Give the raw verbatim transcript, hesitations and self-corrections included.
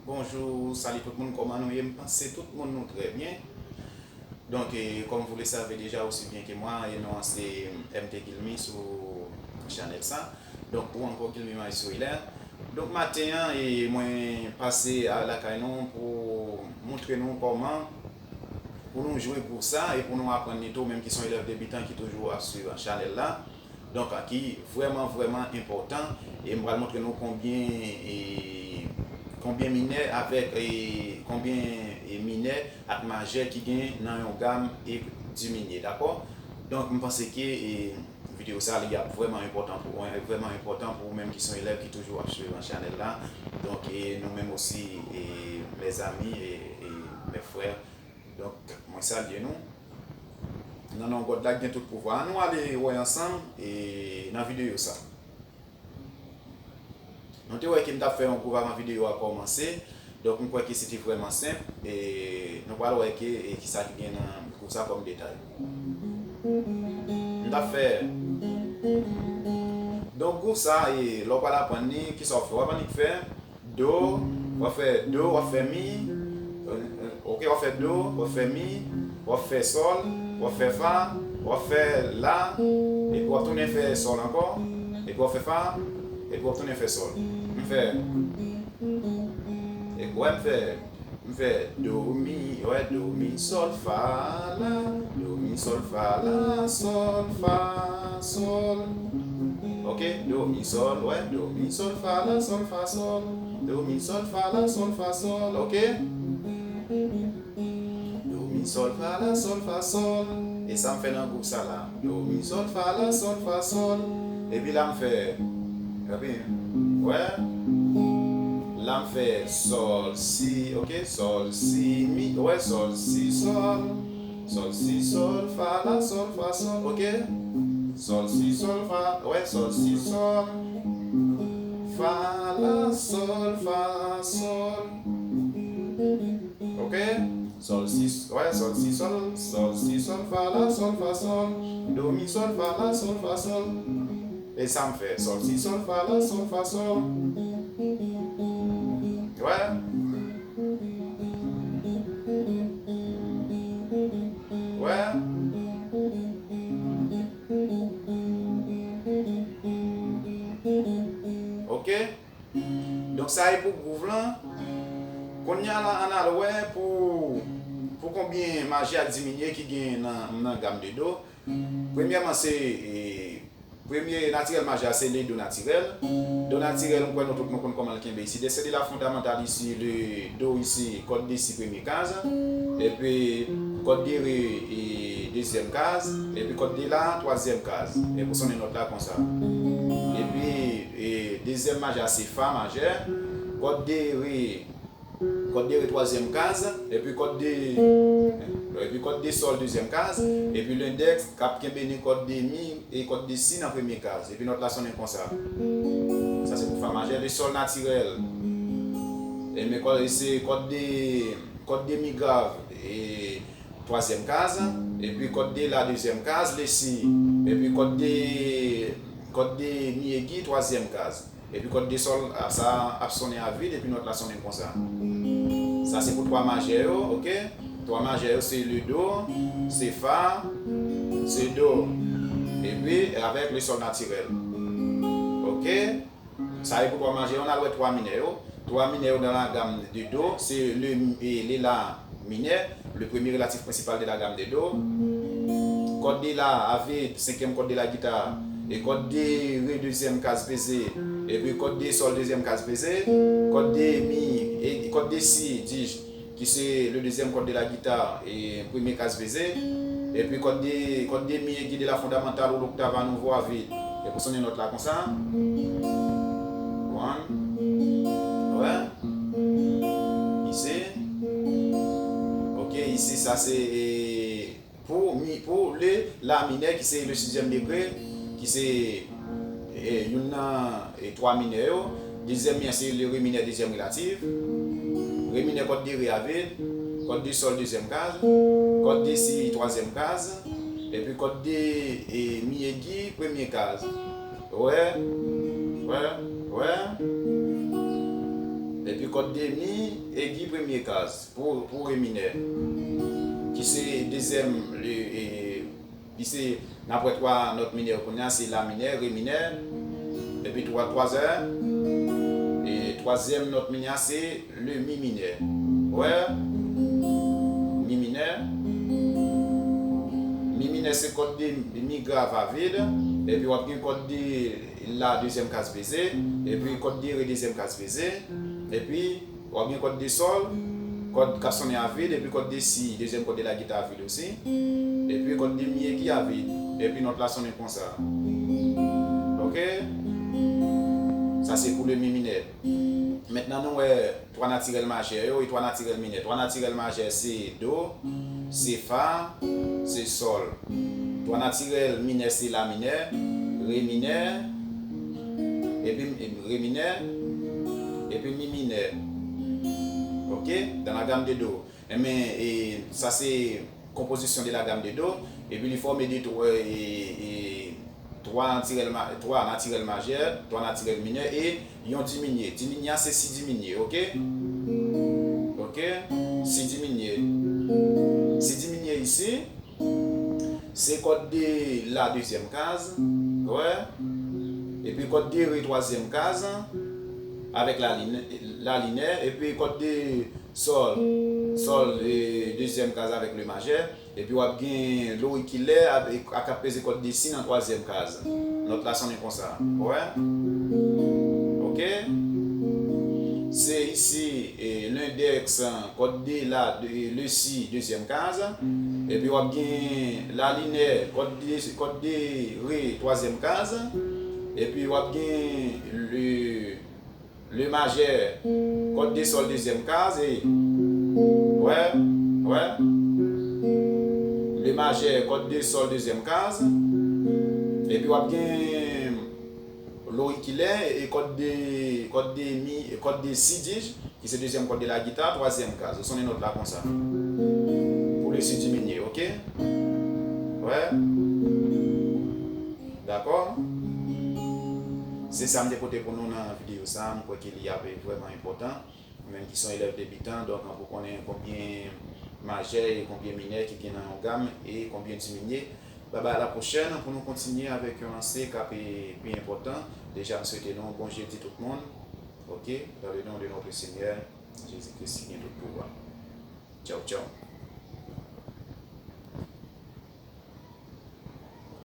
Bonjou, salut tout moun, kòman nou ye? M panse tout moun nou trè byen. Donc, eh, comme vous le savez déjà aussi bien que moi, eh, non, c'est M T Guilmy sur Chanel ça. Donc, ou encore Guilmy Maestro Hilaire. Donc, maten an, eh, mwen pase a lakay nou pou montre nou kòman pou nou jwe gwouv sa e pou nou aprann li tou, menm ki se yon elèv debitan ki toujou ap swiv chanèl la. Donk, ki vrèman, vrèman enpòtan. E m pral montre nou konbyen, e, konbyen minè avèk, e, konbyen, e, minè ak majè ki gen nan yon gam e diminye, dakò? Donk, m panse ke, e, videyo sa, li ap vrèman enpòtan pou, vrèman enpòtan pou ou menm ki se yon elèv ki toujou ap swiv chanèl la. Donk, e, nou menm osi, e, mèzami, e, e, mè frè, Donk, mwen salye nou. Nan non God la ki gen tout pouvwa. Ann nou ale wè ansanm, e, nan videyo sa. Nou te wè ke m t ap fè yon gwouv avan videyo a kòmanse. Donk, m kwè ke se te vrèman senp. E nou pral wè ke, e, kisa ki gen nan gwouv sa kòm detay. M t ap fè. Donk, gwouv sa, e, lè w pral aprann li, kisa w fè? W ap annik fè. Do, w ap fè do, w ap fè mi, ok, w ap fè do, w ap fè mi, w ap fè sòl, w ap fè fa, w ap fè la, epi w ap tounen fè sòl ankò, epi w ap fè fa, epi w ap tounen fè sòl. M fè, epi wè m fè, m fè do, mi, wè, do, mi, sòl, fa, la, do, mi, sòl, fa, la, sòl, fa, sòl. Ok, do, mi, sòl, wè, do, mi, sòl, fa, la, sòl, fa, sòl. Do, mi, sòl, fa, la, sòl, fa, sòl, ok? Do, mi, sòl, fa, la, sòl, fa, sòl. E sa m fè nan gwouv sa la. Do, mi, sòl, fa, la, sòl, fa, sòl. Epi la m fè, epi, wè. La m fè sòl, si, ok? Sòl, si, mi, wè, sòl, si, sòl. Sòl, si, sòl, fa, la, sòl, fa, sòl, ok? Sòl, si, sòl, fa, wè, sòl, si, sòl, fa, la, sòl, fa, sòl, ok? Sòl, si, wè, sòl, si, sòl, sòl, si, sòl, fa, la, sòl, fa, sòl, do, mi, sòl, fa, la, sòl, fa, sòl. E sa m fè, sòl, si, sòl, fa, la, sòl, fa, sòl. Wè. Wè. Ok. Donk, sa e pou gwouv lan. Kounye a la, ann al wè pou, pou konbyen majè ak diminye ki gen nan, nan gam de do. Premyèman, se, e, premye natirèl majè a, se le do natirèl. Do natirèl, m kwè nou tout nou konn kòman l kenbe isi. Descendez la fondamentale ici, le do isi, kòd de si premye kaz. Epi kòd de re, e, dezyèm kaz. Epi kòd de la, twazyèm kaz. Epi w sonnen nòt la konsa. Epi, e, dezyèm majè a, se fa majè. Kòd de re, Kòd de re twazyèm kaz, epi kòd de, epi kòd de sòl dezyèm kaz, epi lendèks k ap kenbe ni kòd de mi e kòd de si nan premye kaz, epi nòt la sonnen konsa. Sa se pou fa majè, le sòl natirèl. E men kòd, se kòd de, kòd de mi grav, e twazyèm kaz, epi kòd de la dezyèm kaz, le si, epi kòd de, kòd de mi egi twazyèm kaz. Epi kòd de sòl, a, sa ap sonnen a vid, epi nòt la sonnen konsa. Sa se pou twa majè yo, ok? Twa majè yo se le do, se fa, se do. Epi avèk le sòl natirèl. Ok? Sa e pou twa majè yo, n al wè twa minè yo. Twa minè yo dans la gamme de do, se le, e, le la minè, le premier relatif principal de la gamme de do. Kòd de la a vid, senkyèm kòd de la gita, e kòd de re dezyèm kaz peze, epi kòd de sòl dezyèm kaz peze, kòd de mi, e kòd de si, dis, ki se le dezyèm kòd de la gita, e premye kaz peze, epi kòd de, kòd de mi egi de la fondamantal ou l'octave à nouveau a vid. E pou sonnen nòt la konsa. One. Wè. Isi. Ok, isi Sa se, e, pou mi, pou le la minè ki se le sizyèm degre, ki se, e, youn nan, e, twa minè yo. Dezyèm an se le re minè dezyèm relatif. Re minè kòd de re a vid, kòd de sòl dezyèm kaz, kòd de si twazyèm kaz, epi kòd de, e, mi egi premye kaz. Wè, wè, wè. Epi kòd de mi egi premye kaz pou, pou re minè. Ki se dezyèm, le, e, li se, n ap wè twa nòt minè yo kounye a, se la minè, re minè, epi twa, twazyèm, e twazyèm nòt minè a se le mi minè. Wè, mi minè. Mi minè se kòd de mi grav a vid, epi w ap gen kòd de la dezyèm kaz beze, epi kòd de re dezyèm kaz beze, epi w ap gen kòd de sòl, kòd k ap sonnen a vid, epi kòd de si, dezyèm kòd de la gita a vid osi, epi kòd de mi egi a vid, epi nòt la sonnen konsa. Oke? Sa se pou le mi minè. Mentnan nou wè twa natirèl majè yo e twa natirèl minè. Twa natirèl majè se do, se fa, se sòl. Twa natirèl minè se la minè, re minè, epi re minè, epi mi minè. Oke? Dans la gamme de do. Enben, e, sa se composition de la gamme de do. Epi li fòme de twa, e, e, twa natirèl ma-, twa natirèl majè, twa natirèl minè e yon diminye. Diminye a se si diminye, oke? Oke? Si diminye. Si diminye isi, se kòd de la dezyèm kaz, wè? Epi kòd de re twazyèm kaz, avèk la linè, la linè, epi kòd de sòl, sòl, e, dezyèm kaz avèk le majè, epi w ap gen lorikilè avèk, ak ap peze kòd de si nan twazyèm kaz. Nòt la sonnen konsa. Wè? Oke? Se isi, e, lendèks, kòd de la, de, le si, dezyèm kaz. Epi w ap gen la linè, kòd de, kòd de re, twazyèm kaz. Epi w ap gen le, le majè, kòd de sòl, dezyèm kaz. E, wè, wè. Le majè, kòd de sòl, dezyèm kaz. Epi w ap gen lorikilè e kòd de, kòd de mi, kòd de si dij, ki se dezyèm kòd de la gita, twazyèm kaz. Ou sonnen nòt la konsa. Pou le si diminye, oke? Wè? Dakò? Se sa m te pote pou nou nan videyo sa. M kwè ke li ap vrèman enpòtan. Ou menm ki se yon elèv debitan, donk, pou konnen konbyen majè e konbyen minè ki gen nan yon gam e konbyen diminye. Babay, a la pwochèn pou nou kontinye avèk yon lanse k ap, e, pi enpòtan. Deja, m swete nou bon jedi tout moun. Oke? Dans le nom de notre Seigneur Jésus-Christ ki gen tout pouvwa. Tchaw, tchaw.